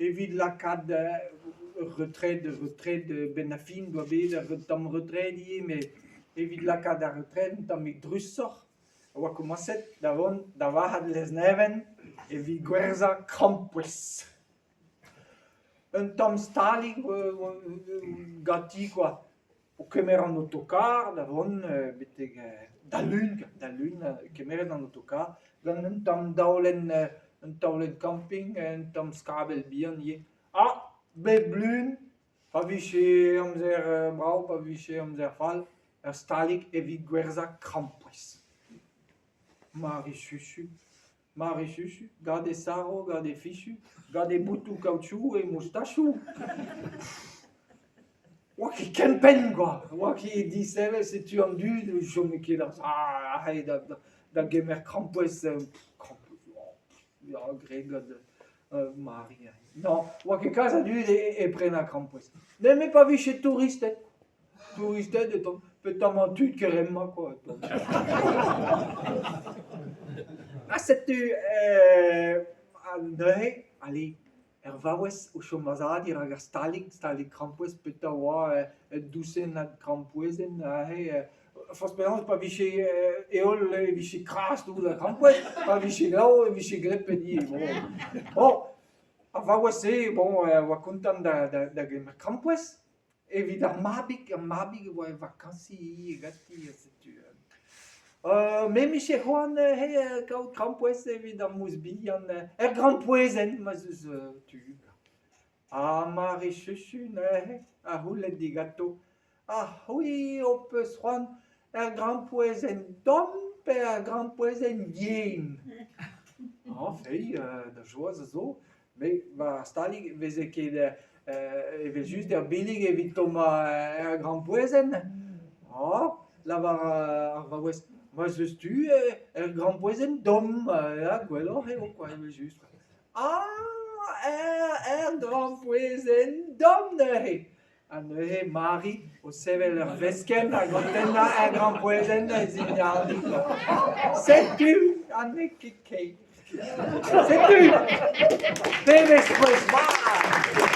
Evit lakaat ur retred, ur retred 'benn ar fin 'doa bet ur tamm retred ivez met evit lakaat ar retred un tammig drusoc'h a oa komañset da vont da varc'had Lesneven evit gwerzhañ krampouezh. Un tamm stalig ganti kwa, o kemer an otokarr da vont betek d'al Lun, d'al Lun kemeret an otokarr gant un tamm daolenn un taolenn camping, un tamm skabell bihan ivez. Ha bep Lun pa vije amzer brav, pa vije amzer fall, ur stalig evit gwerzhañ krampouezh. Mari Chuchu, Mari Chuchu, gant he saro, gant he fichu, gant he botoù kaoutchouc, he moustachoù. Oa ket kempenn kwa, oa ket disheñvel, setu an dud ne chome ket aze da gemer krampouezh, krampouezh, ya graet gant Mari. Non, oa ket kalz a dud e prenañ krampouezh. Nemet pa vije touristed. Touristed e tont peotramant tud keremañ kwa. Ha setu neuze, allez, ur vaouez o chom azañ dirak ar stalig, stalig krampouezh, petra oa un dousennad krampouezhenn aze. Forzh penaos pa vije heol e vije kras tout ar krampouezh, pa vije glav e vije gleb ivez. Bon, ar vaouez-se bon a oa kontant da gemer krampouezh. Evit ar mabig, ar mabig e oa e vakañsiñ ivez ganti ha setu. Me 'mije c'hoant neuze kaout krampouezh evit ar mous bihan, ur grampouezhenn ma'z eus tu. Ha Mari Chuchu neuze a c'houlenn diganto Ha c'hwi ho peus c'hoant ur grampouezhenn domm pe ur grampouezhenn yen ? Ah feiz, da choaz a zo. Met war ar stalig e veze ket evel-just ur billig evit tommañ ur grampouezhenn. Ah, lavar ar vaouez, ma'z eus tu ur grampouezhenn domm, ya, gwelloc'h eo kwa evel-just. Ah, ur grampouezhenn domm neuze! Ha neuze Mari o sevel ur veskenn hag o tennañ ur grampouezhenn eus he diarnig. Setu ha n'eo ket keit. Setu pebezh c'hwezh vat!